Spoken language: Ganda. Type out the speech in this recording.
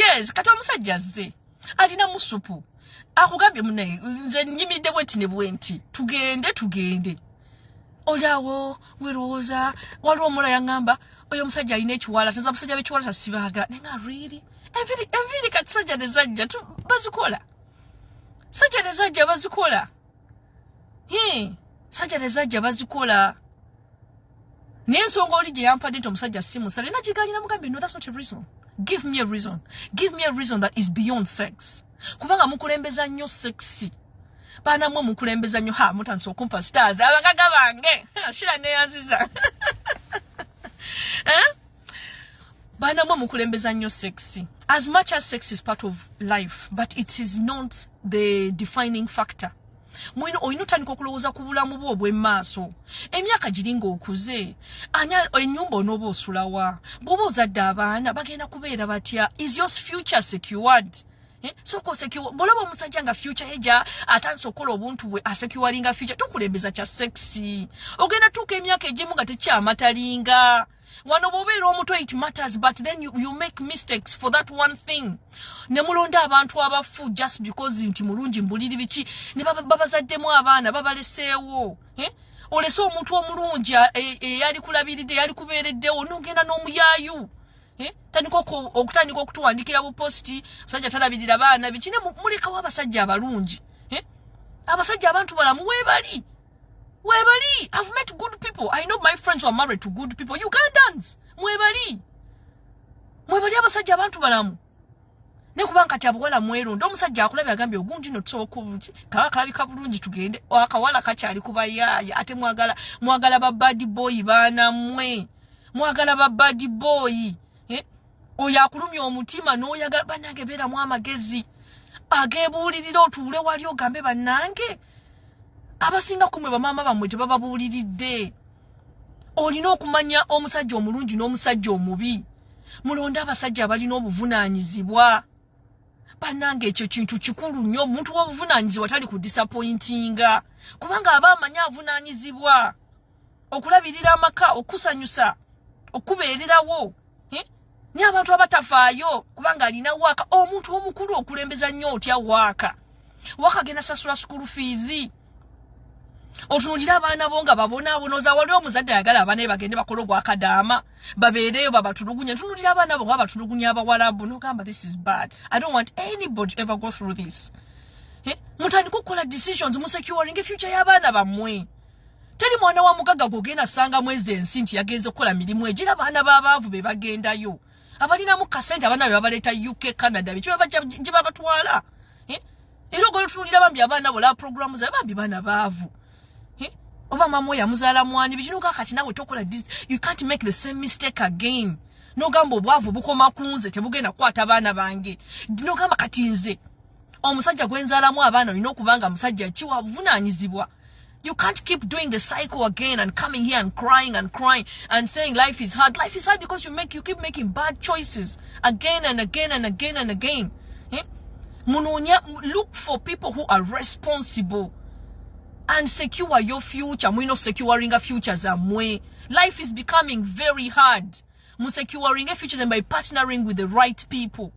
Yes, kati omusajja azze alina musupu, akugambye, "Munaye, nze nyimidde bwenti ne bwenti, tugende." Tugende, oli awo werowooza. Waliwo omula yaŋŋamba, "Oyo omusajja alina ekiwala, teza abasajja b'ekiwala tasibaagala." Naye nga really, enviiri, enviiri kati sajja ne zajja bazikola, sajja ne zajja bazikola, sajja ne zajja bazikola. Naye ensonga oli gye yampadde nti omusajja si musale, nagiganyira. Mugambye, "No, that's not a reason. Give me a reason. Give me a reason that is beyond sex," kubanga mukulembeza nnyo sex. Baana mmwe, mukulembeza nnyo. Ha, mutandise okumpa stars, abagaga bange. Shira neyanziza, eh? Baana mmwe, mukulembeza nnyo sex. As much as sex is part of life, but it is not the defining factor. Mwino olina otandika okulowooza ku bulamu bwo obw'emmaaso. Emyaka giri ng'okuze, ennyumba onooba osulawa? Bw'oba ozadde abaana, bagenda kubeera batya? Is your future secured? Eh? Sooka osecure. Bw'olaba omusajja nga future ye gya atandise okukola obuntu bwe, asecuringa future. Tokulembeza kya sex. Ogenda tuuka emyaka egimu nga tekyamatalinga. Wano bw'obeera omuto, it matters, but then you make mistakes for that one thing, ne mulonda abantu abafu just because nti mulungi mbuliri biki, ne babazaddemu abaana, babaleseewo, eh? Olese omuntu omulungi eyali kulabiridde, eyali kubeereddewo, n'ogenda n'omuyaayu, eh? Tandika okutandika okutuwandikira bupositi, musajja talabirira baana, biki. Ne mulekawo abasajja abalungi, eh? Abasajja abantu balamu weebali, webali. I've met good people. I know my friends who are married to good people, Ugandans. Mwebali, mwebali abasajja abantu balamu. Ne kubanga kati abawala mweronda, omusajja akulabye, agambye, "Ogundi no tusobola, kaba kalabika bulungi, tugende." Akawala kakyali kubayaaya, ate mwagala, mwagala ba bad boy. Baana mmwe, mwagala ba bad boy, eh? Oyo akulumya omutima n'oyagala. Bannange, beeramu amagezi ageebuulirira. Otuule wali ogambe, "Bannange," abasinga kumwe bamaama bammwe tebababuuliridde. Olina okumanya omusajja omulungi n'omusajja omubi. Mulonde abasajja abalina obuvunaanyizibwa. Bannange, ekyo kintu kikulu nnyo. Omuntu w'obuvunaanyizibwa tali ku disappointinga, kubanga aba amanyi avunaanyizibwa okulabirira amaka, okusanyusa, okubeererawo, eh? Naye abantu abatafaayo kubanga alina waaka, omuntu omukulu okulembeza nnyo otya waaka? Waaka agenda sasula school fees, otunulire abaana bo nga babonaabonoza. Wali omuzadde ayagala abaana be bagende bakole obwakadaama, babeereyo babatulugunye? Ntunulira abaana bo nga batulugunya Abawalabu, nogamba, "This is bad. I don't want anybody to ever go through this." Eh? Mutandike okukola decisions, musecuring future y'abaana bammwe. Teri mwana wa mugagga gwogenda sanga mwezi ensi nti yagenze okukola mirimu egyo. Era abaana b'abaavu be bagendayo, abalinamu kasente, abaana be babaleeta UK, Canada, biki, gye babatwala, eh? Era ogolo otunulira bambi abaana bola programu zabe, bambi baana baavu, eh? Oba mama oyo amuzaala mwani bikinoga. Kati nawe tokola, you can't make the same mistake again. Nogamba, "Obwavu bukoma ku nze, tebugenda kukwata baana bange." Nogamba, "Kati nze omusajja gwenzaalamu abaana olina okuba nga musajja kiwa buvunaanyizibwa." You can't keep doing the cycle again and coming here and crying and crying and saying life is hard. Life is hard because you keep making bad choices again and again and again and again, eh? Munoonya, look for people who are responsible and secure your future. Mulina securing a future zammwe. Life is becoming very hard. Musecuring a future by partnering with the right people.